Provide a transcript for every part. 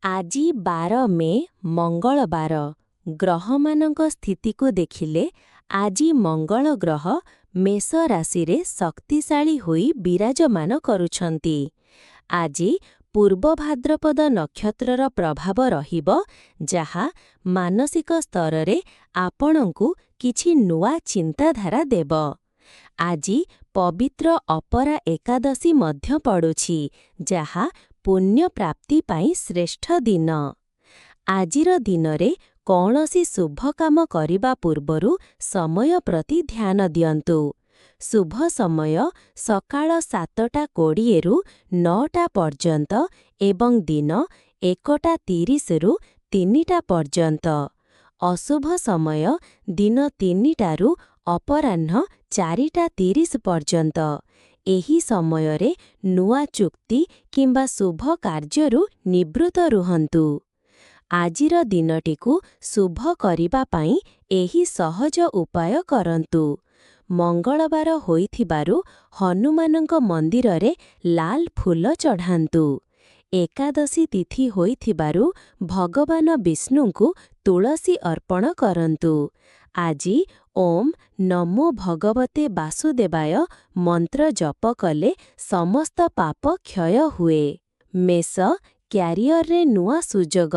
ଆଜି 12 ମେ, ମଙ୍ଗଳବାର। ଗ୍ରହମାନଙ୍କ ସ୍ଥିତିକୁ ଦେଖିଲେ ଆଜି ମଙ୍ଗଳ ଗ୍ରହ ମେଷ ରାଶିରେ ଶକ୍ତିଶାଳୀ ହୋଇ ବିରାଜମାନ କରୁଛନ୍ତି। ଆଜି ପୂର୍ବ ଭାଦ୍ରପଦ ନକ୍ଷତ୍ରର ପ୍ରଭାବ ରହିବ, ଯାହା ମାନସିକ ସ୍ତରରେ ଆପଣଙ୍କୁ କିଛି ନୂଆ ଚିନ୍ତାଧାରା ଦେବ। ଆଜି ପବିତ୍ର ଅପରା ଏକାଦଶୀ ମଧ୍ୟ ପଡ଼ୁଛି, ଯାହା ପୁଣ୍ୟ ପ୍ରାପ୍ତି ପାଇଁ ଶ୍ରେଷ୍ଠ ଦିନ। ଆଜିର ଦିନରେ କୌଣସି ଶୁଭ କାମ କରିବା ପୂର୍ବରୁ ସମୟ ପ୍ରତି ଧ୍ୟାନ ଦିଅନ୍ତୁ। ଶୁଭ ସମୟ ସକାଳ 7:20ରୁ 9ଟା ପର୍ଯ୍ୟନ୍ତ ଏବଂ ଦିନ 1:30ରୁ 3ଟା ପର୍ଯ୍ୟନ୍ତ। ଅଶୁଭ ସମୟ ଦିନ 3ଟାରୁ ଅପରାହ୍ନ 4:30 ପର୍ଯ୍ୟନ୍ତ। ଏହି ସମୟରେ ନୂଆ ଚୁକ୍ତି କିମ୍ବା ଶୁଭ କାର୍ଯ୍ୟରୁ ନିବୃତ୍ତ ରୁହନ୍ତୁ। ଆଜିର ଦିନଟିକୁ ଶୁଭ କରିବା ପାଇଁ ଏହି ସହଜ ଉପାୟ କରନ୍ତୁ। ମଙ୍ଗଳବାର ହୋଇଥିବାରୁ ହନୁମାନଙ୍କ ମନ୍ଦିରରେ ଲାଲ ଫୁଲ ଚଢ଼ାନ୍ତୁ। ଏକାଦଶୀ ତିଥି ହୋଇଥିବାରୁ ଭଗବାନ ବିଷ୍ଣୁଙ୍କୁ ତୁଳସୀ ଅର୍ପଣ କରନ୍ତୁ। ଆଜି ଓମ୍ ନମୋ ଭଗବତେ ବାସୁଦେବାୟ ମନ୍ତ୍ର ଜପ କଲେ ସମସ୍ତ ପାପ କ୍ଷୟ ହୁଏ। ମେଷ, କ୍ୟାରିୟରରେ ନୂଆ ସୁଯୋଗ,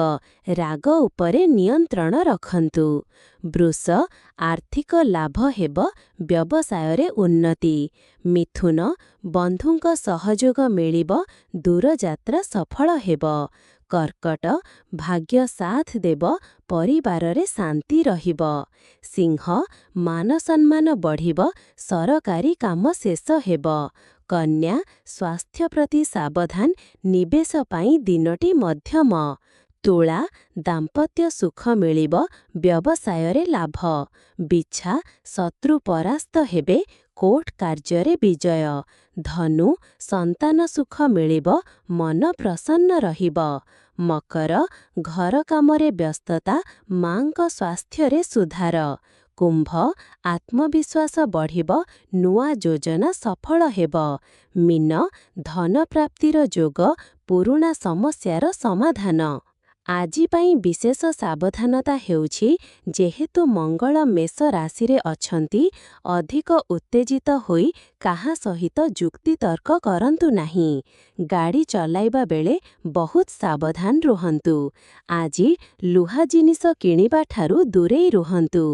ରାଗ ଉପରେ ନିୟନ୍ତ୍ରଣ ରଖନ୍ତୁ। ବୃଷ, ଆର୍ଥିକ ଲାଭ ହେବ, ବ୍ୟବସାୟରେ ଉନ୍ନତି। ମିଥୁନ, ବନ୍ଧୁଙ୍କ ସହଯୋଗ ମିଳିବ, ଦୂରଯାତ୍ରା ସଫଳ ହେବ। କର୍କଟ, ଭାଗ୍ୟ ସାଥ ଦେବ, ପରିବାରରେ ଶାନ୍ତି ରହିବ। ସିଂହ, ମାନସମ୍ମାନ ବଢ଼ିବ, ସରକାରୀ କାମ ଶେଷ ହେବ। କନ୍ୟା, ସ୍ୱାସ୍ଥ୍ୟ ପ୍ରତି ସାବଧାନ, ନିବେଶ ପାଇଁ ଦିନଟି ମଧ୍ୟମ। ତୁଳା, ଦାମ୍ପତ୍ୟ ସୁଖ ମିଳିବ, ବ୍ୟବସାୟରେ ଲାଭ। ବିଛା, ଶତ୍ରୁ ପରାସ୍ତ ହେବେ, କୋର୍ଟ କାର୍ଯ୍ୟରେ ବିଜୟ। ଧନୁ, ସନ୍ତାନ ସୁଖ ମିଳିବ, ମନ ପ୍ରସନ୍ନ ରହିବ। ମକର, ଘର କାମରେ ବ୍ୟସ୍ତତା, ମାଙ୍କ ସ୍ୱାସ୍ଥ୍ୟରେ ସୁଧାର। କୁମ୍ଭ, ଆତ୍ମବିଶ୍ୱାସ ବଢ଼ିବ, ନୂଆ ଯୋଜନା ସଫଳ ହେବ। ମୀନ, ଧନପ୍ରାପ୍ତିର ଯୋଗ, ପୁରୁଣା ସମସ୍ୟାର ସମାଧାନ। ଆଜି ପାଇଁ ବିଶେଷ ସାବଧାନତା ହେଉଛି, ଯେହେତୁ ମଙ୍ଗଳ ମେଷ ରାଶିରେ ଅଛନ୍ତି, ଅଧିକ ଉତ୍ତେଜିତ ହୋଇ କାହା ସହିତ ଯୁକ୍ତିତର୍କ କରନ୍ତୁ ନାହିଁ। ଗାଡ଼ି ଚଲାଇବା ବେଳେ ବହୁତ ସାବଧାନ ରୁହନ୍ତୁ। ଆଜି ଲୁହା ଜିନିଷ କିଣିବା ଠାରୁ ଦୂରେଇ ରୁହନ୍ତୁ।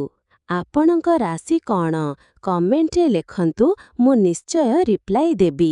ଆପଣଙ୍କ ରାଶି କ'ଣ, କମେଣ୍ଟରେ ଲେଖନ୍ତୁ, ମୁଁ ନିଶ୍ଚୟ ରିପ୍ଲାଇ ଦେବି।